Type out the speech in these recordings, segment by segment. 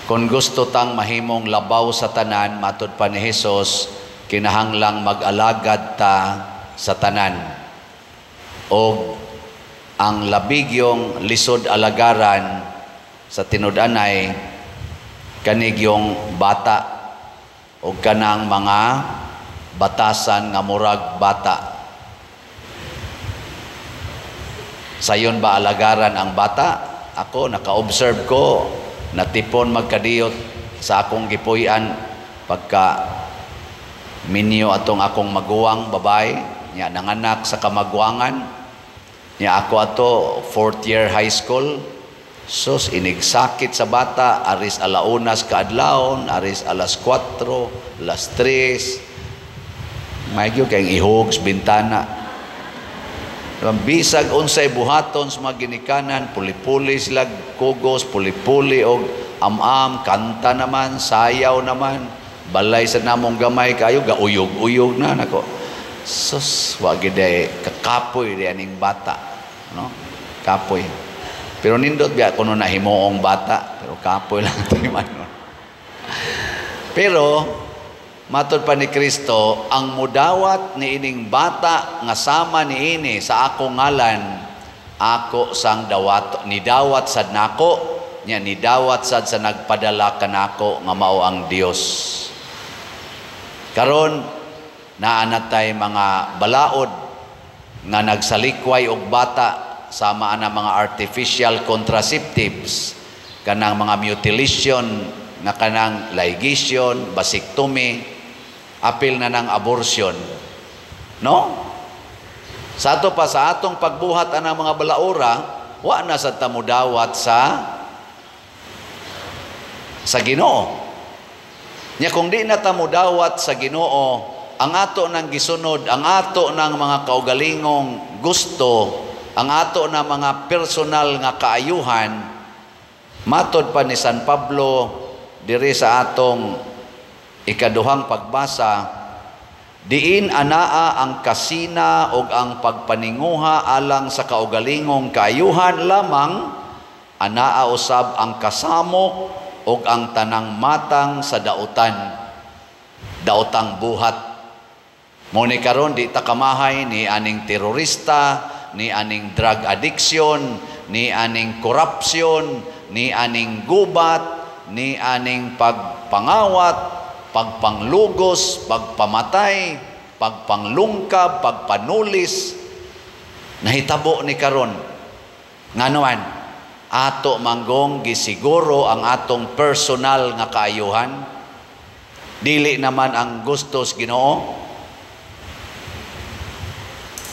Kung gusto tang mahimong labaw sa tanan, matud pa ni Hesus, kinahanglang mag-alagad ta sa tanan. Og ang labigyong lisod alagaran sa tinud-anay kanigyong bata o kanang mga batasan nga murag bata. Sayon ba alagaran ang bata? Ako, naka-observe ko, natipon magkadiyot sa akong gipuy-an pagka minyo atong akong maguwang babae, nya nanganak sa kamagwangan, nya ako ato fourth year high school. Sus, inigsakit sa bata, aris alaunas kaadlawon, aris alas 4, alas 3. May gyud kayong ihugs bintana. Bisag unsay buhaton sa mga ginikanan, puli-puli sila kugos, puli-puli og am-am, kanta naman, sayaw naman, balay sa namong gamay kayo, gauyog-uyog na nako. Sus, wa gid kakapoy di aning bata, no? Kapoy. Pero nindot biya kuno na himuong bata, pero kapoy lang ito man. Pero matod pa ni Kristo, ang mudawat ni ining bata nga sama ni ini sa akong ngalan, ako sang dawat, nidawat sad nako, nya nidawat sad sa nagpadala kanako nga mao ang Dios. Karon naa na tay mga balaod nga nagsalikway og bata sama ana mga artificial contraceptives, kanang mga mutilation nga kanang ligation, vasectomy, apil na ng abortion. No? Sa ato pa sa atong pagbuhat anang mga balaura, wa na sa tamudawat sa Ginoo. Nya kung di na tamudawat sa Ginoo, ang ato nang gisunod, ang ato ng mga kaugalingong gusto, ang ato na mga personal nga kaayuhan, matod pa ni San Pablo diri sa atong ikaduhang pagbasa, diin anaa ang kasina og ang pagpaninguha alang sa kaugalingong kaayuhan lamang, anaa usab ang kasamok og ang tanang matang sa dautan, daotang buhat. Mo ni karon di ta kamahay ni aning terorista, ni aning drug addiction, ni aning corruption, ni aning gubat, ni aning pagpangawat, pagpanglugos, pagpamatay, pagpanglungkab, pagpanulis. Nahitabo ni karon. Ngano man, ato manggong gisiguro ang atong personal nga kaayuhan, dili naman ang gustos Ginoo.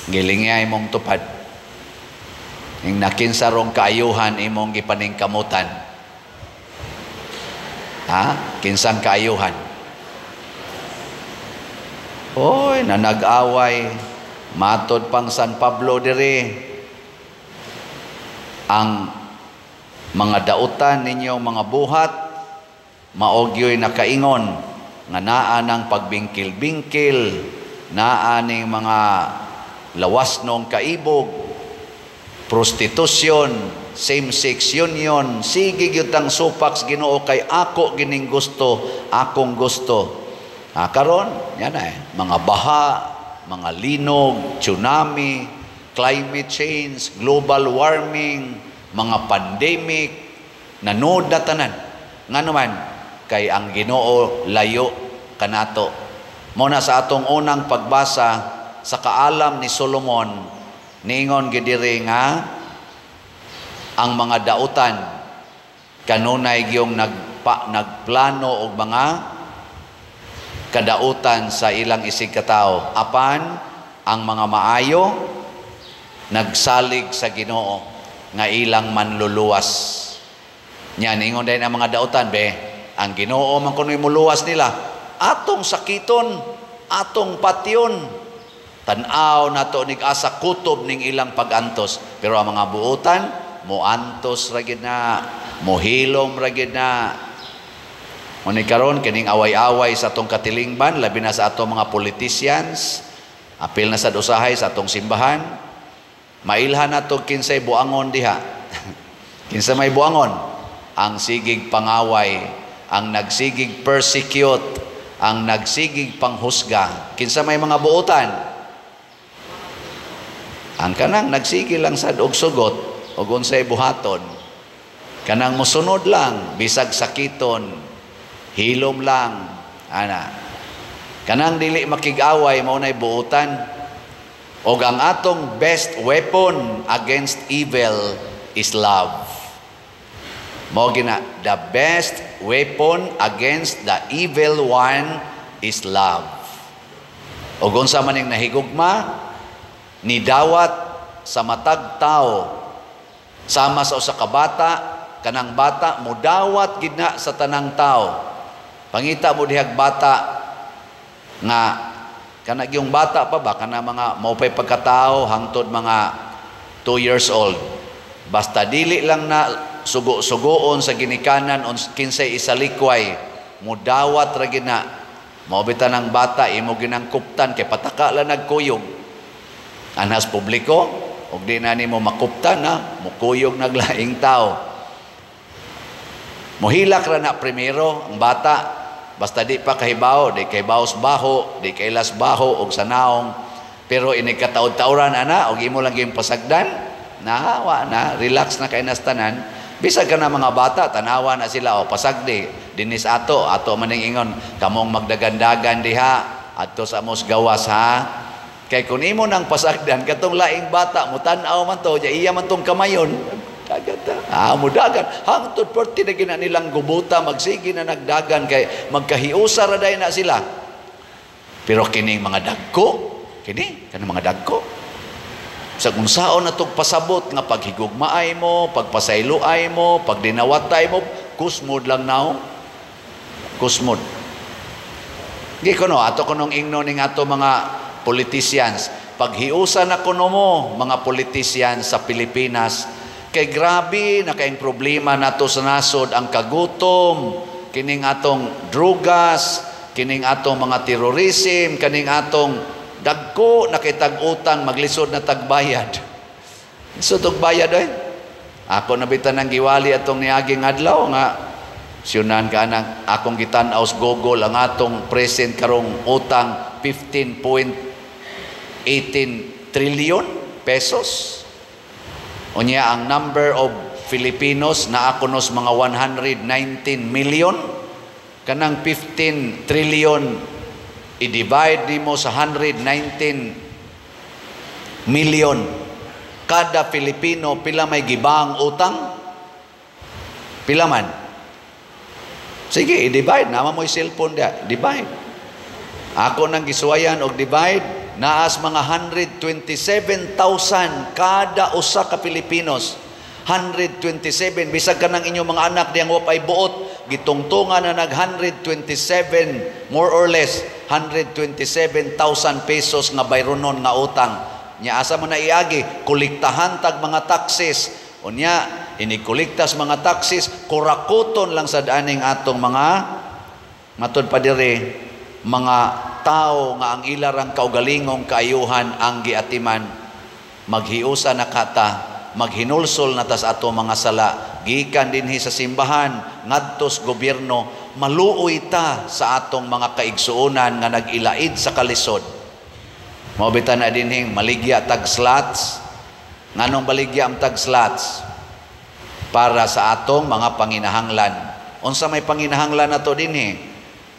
Gilingay mong tupad. Ing nakinsarong kaayuhan imong gipaningkamutan. Ha? Kinsang kaayuhan? Oy, nanag-away. Matod pang San Pablo diri. Ang mga dautan ninyong mga buhat, maogyo'y nakaingon, nga naa ng pagbingkil-bingkil, naa ning mga lawas nung kaibog, prostitution, same-sex union, sige gyud tang supak sa Ginoo kay ako gining gusto, akong gusto. Ah, karon, yan na eh, mga baha, mga linog, tsunami, climate change, global warming, mga pandemic, nanood na tanan. Nga naman, kay ang Ginoo layo kanato. Muna sa atong unang pagbasa sa kaalam ni Solomon, niingon gidiri nga ang mga dautan kanunay gyung nagplano og mga kadautan sa ilang isig katawo. Apan ang mga maayo nagsalig sa Ginoo nga ilang manluluwas. Nya niingon din ang mga dautan be, ang Ginoo man kuno'y muluwas nila, atong sakiton, atong patyon. Tan-aw nato nig asa kutob ning ilang pag-antos. Pero ang mga buutan, moantos ra gid na, mohilom ra gid na. Ngunit karon kining away-away sa atong katilingban, labi na sa atong mga politicians, apil na sad usahay sa atong simbahan, mailhan nato kinsay buangon diha. Kinsa may buangon? Ang sigig pangaway ang nagsigig persecute, ang nagsigig panghusga. Kinsa may mga buotan? Ang kanang nagsige lang sad og sugot og unsay buhaton. Kanang mosunod lang bisag sakiton, hilom lang ana. Kanang dili makig-away mao nay buotan. Og ang atong best weapon against evil is love. Mao gina, the best weapon against the evil one is love. Og unsa man ning nahigugma, nidawat sa matag tao, sama sa usa ka bata, kanang bata mudawat gid na sa tanang tao. Pangita mo dihag bata nga kana yung bata pa ba, kana mga maupay pagkatao hangtod mga 2 years old. Basta dili lang na sugo-sugoon sa ginikanan kinsay isalikway, mudawat ra gid na. Mao bitan ang bata imo ginang kuptan kay pataka lang nagkuyog. Anhas publiko og di na nimo makuptan na mukuyog naglaing tao. Mohilak ra na primero ang bata, basta di pa kahibaw, di kahibaw sa baho, di kailas baho og sa naong, pero ini kataod-taoran ana og imo lang gyud pasagdan, nahawa na, relax na kay nas tanan. Bisag ka na mga bata, tanawa na sila, o pasagdi, dinis ato, ato maning ingon, kamong magdagandagan diha, adto sa amos gawas ha. Kay kun imo nang pasagdan, katong laing bata, mutan-aw man to, iya man tong kamayon, dagan ta. Ah, mudagan. Hangtod perti na gina nilang gubuta, magsige na nagdagan, kay magkahiusa ra day na sila. Pero kining mga dagko, kini, kanang mga dagko, sa kung saon na tog pasabot nga paghigugmaay mo, pagpasayloay mo, pagdinawatay mo, kusmod lang now. Kusmod. Di ko no, ato kunong ingno ning ato mga politicians, paghiusa na kuno mo mga politicians sa Pilipinas, kay grabe na kayong problema nato sa nasod, ang kagutom, kining atong drugas, kining atong mga terorism, kining atong dagko na kay tag-utang, maglisod na tagbayad. Lisod og bayad oy. Ako nabitan ng giwali atong niaging adlaw nga siyunan ka nang akong gitan-aw sa Google ang atong present karong utang 15.18 trillion pesos. Unya ang number of Filipinos na ako nos mga 119 million, kanang 15 trillion i-divide nimo sa 119 million. Kada Filipino pila may gibang utang? Pila man? Sige, i-divide. Nama mo'y cellphone dia. Divide. Ako nang gisuwayan og divide, naas mga 127,000 kada usa ka Pilipinos. 127. Bisag ka ng inyong mga anak diyang wapay buot, gitungtungan na nag 127, more or less, 127,000 pesos nga bayronon nga utang. Nya asa man na iagi, kolektahan tag mga taxes. Unya, inikolektas mga taxes, kurakoton lang sa daaning atong mga, matod pa dire, mga tao nga ang ilarang kaugalingong kaayuhan ang giatiman. Maghiusa na kata, maghinulsol na tas ato mga sala, gikan dinhi sa simbahan, ngadtos gobyerno, maluoy ta sa atong mga kaigsuonan nga nag-ilaid sa kalisod. Mao bitan na dinhing maligya tag slots. Nganong baligya ang tag slots? Para sa atong mga panginahanglan. Unsa may panginahanglan nato dinhi?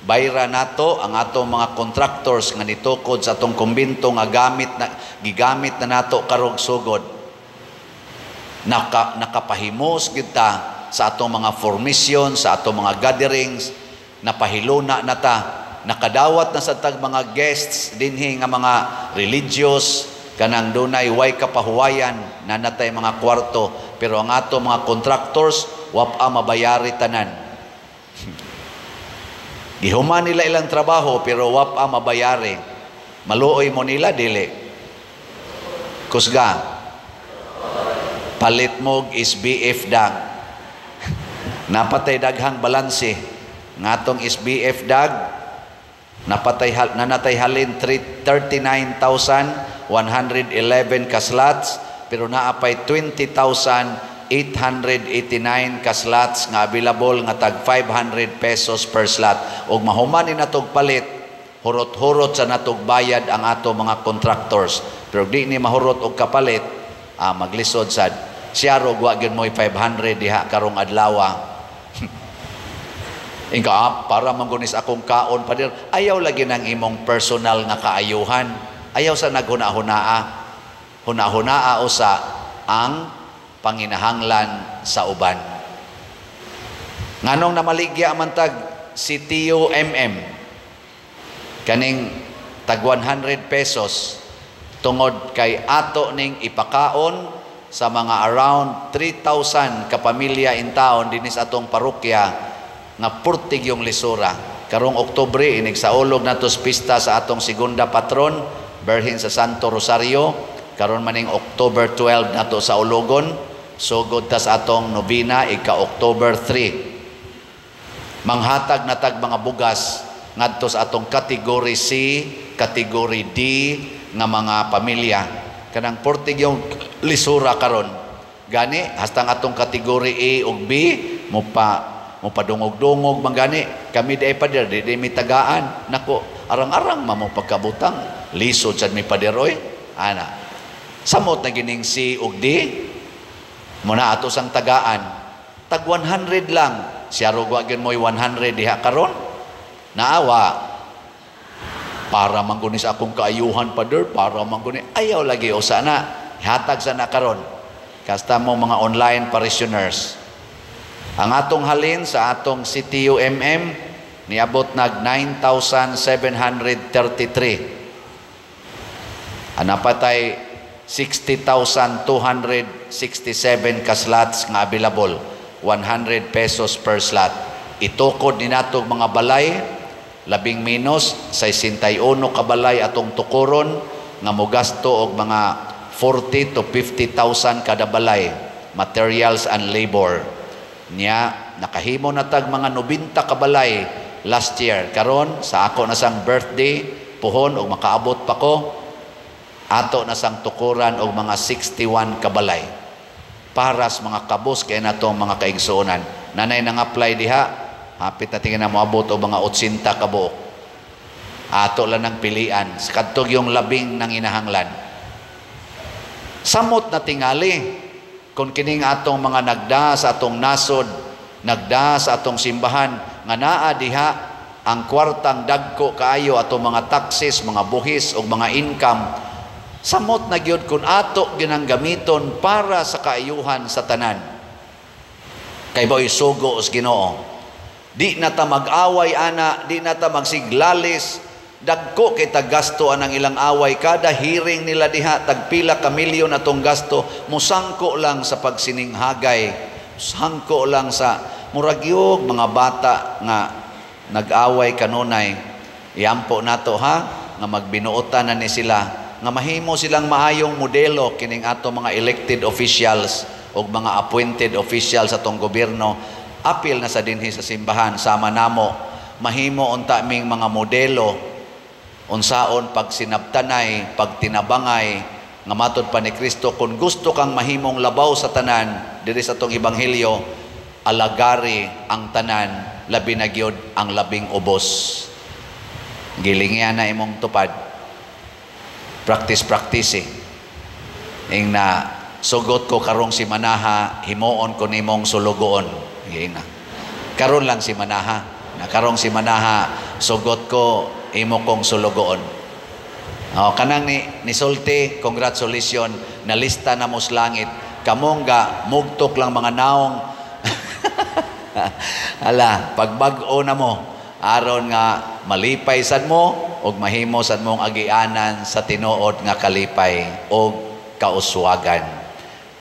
Bayra nato ang atong mga contractors nga nitukod sa atong kumbinto nga gamit na gigamit na nato karog sugod. Nakapahimos kita sa atong mga formation, sa atong mga gatherings, napahiluna na ta, nakadawat na sa tag mga guests dinhi nga mga religious, kanang dunay way kapahuwayan, nanatay mga kwarto, pero ang ato mga contractors wapa mabayari tanan. Gihuman nila ilang trabaho pero wapa mabayari. Maluoy mo nila dili. Kusga. Palit mo is BF dag. Napatay daghang balanse. Ngatong is BF dag napatay nanatay halin 39,111 ka slots pero naapay 20,000 889 ka slots nga available nga tag 500 pesos per slot. Ug mahuman ni natog palit, hurot-hurot sa natog bayad ang ato mga contractors. Pero di ni mahurot og kapalit, maglisod sad. Siya rog wa gyud mo'y 500 diha karong adlawa. Ingka, para manggunis akong kaon, pader. Ayaw lagi ng imong personal nga kaayuhan. Ayaw sa naghuna-hunaa. Huna-hunaa usa ang panginahanglan sa uban. Nganong namaligya man tag si Tio MM kaning tag 100 pesos, tungod kay ato ning ipakaon sa mga around 3,000 ka pamilya in town dinis atong parokya nga purtig yung lisura. Karong Oktubre, inig saulog nato pista sa atong segunda patron, Berhin sa Santo Rosario. Karon maning October 12 nato sa ulogon, sugod tas atong nobina ika October 3. Manghatag natag mga bugas ngadto sa atong category C, category D nga mga pamilya. Kanang purtig yung lisura karon. Gani hastang atong category A ug B mo padungog-dungog man gani kami di pader, di, di mi tagaan. Nako, arang-arang mamo pagkabutang, lisod sad mi, pader, oy. Ana, samot na gining C ug D muna ato sang tagaan tag 100 lang. Siya rog wa gyud mo'y 100 diha karon. Naawa, para man sa akong kaayuhan, pader, para man guni. Ayaw lagi usa na, hatag sa na karon. Kasta mo mga online parishioners. Ang atong halin sa atong CTUMM niabot nag 9,733. Anapatay 60,267 ka slots nga available. 100 pesos per slot. Itukod ni nato mga balay, labing minus 61 ka balay atong tukuron nga mogasto og mga 40 to 50,000 kada balay, materials and labor. Nya nakahimo na tag mga 90 ka balay last year. Karon sa ako na sang birthday puhon og makaabot pa ko, ato na sang tukuran og mga 61 ka balay para sa mga kabos kay natong mga kaigsuonan. Nanay nang apply diha, hapit na tingin na moabot og mga 80 ka buok. Ato lang ng pilian sa kadtog yung labing nang inahanglan. Samot na tingali kung kining atong mga nagda sa atong nasod, nagda sa atong simbahan, nga naa diha ang kwartang dagko kaayo, atong mga taxes, mga buhis o mga income, samot na gyud kung ato ginang gamiton para sa kaayuhan sa tanan. Kay boy sugo os Ginoo. Di na ta mag-away ana, di na ta magsiglalis. Dagko kay tag gasto anang ilang away, kada hearing nila diha tagpila ka milyon atong gasto, musangko lang sa pagsininghagay, sangko lang sa muragyog mga bata nga nag-away kanunay. Iampo nato ha nga magbinuotan na ni sila, nga mahimo silang maayong modelo kining ato mga elected officials o mga appointed officials sa atong gobyerno, apil na sa dinhi sa simbahan. Sama namo, mahimo unta ming mga modelo unsaon pagsinabtanay, pagtinabangay, nga matod pa ni Kristo, kung gusto kang mahimong labaw sa tanan diri sa atong ebanghelyo, alagari ang tanan, labi na gyud ang labing ubos. Gilingyan na imong tupad. Practice, practice eh. Ing na sugot ko karong si Manaha, himuon ko nimong sulugoon. Ing na. Karon lang si Manaha. Na karong si Manaha, sugot ko imo kong sulugoon. O, kanang ni nisulti, congratulations, nalista na mo sa langit. Kamong ga mugtok lang mga naong. Ala, pagbag-o na mo, aron nga malipay sad mo ug mahimo sad mong agianan sa tinuod nga kalipay og kauswagan.